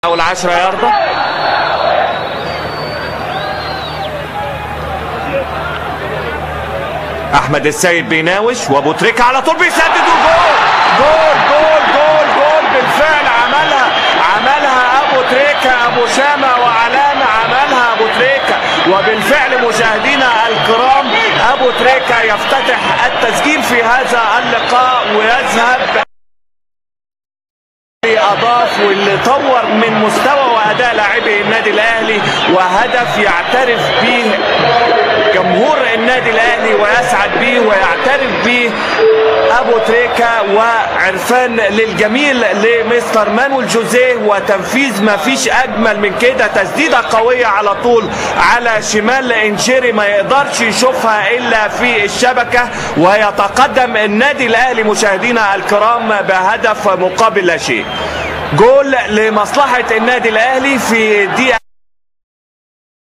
اول 10 ياردة. احمد السيد بيناوش وابو تريكة على طول بيسدد وجول جول جول جول جول. بالفعل عملها ابو تريكة، ابو شامة وعلامة، عملها ابو تريكة. وبالفعل مشاهدينا الكرام ابو تريكة يفتتح التسجيل في هذا اللقاء ويذهب اضاف واللي طور من مستوى واداء لاعبي النادي الاهلي، وهدف يعترف به جمهور النادي الاهلي ويسعد به ويعترف به ابو تريكة، وعرفان للجميل لمستر مانويل جوزيه وتنفيذ ما فيش اجمل من كده. تسديده قوية على طول على شمال انشيري ما يقدرش يشوفها الا في الشبكة، ويتقدم النادي الاهلي مشاهدينا الكرام بهدف مقابل لا شيء. جول لمصلحة النادي الاهلي في دقيقة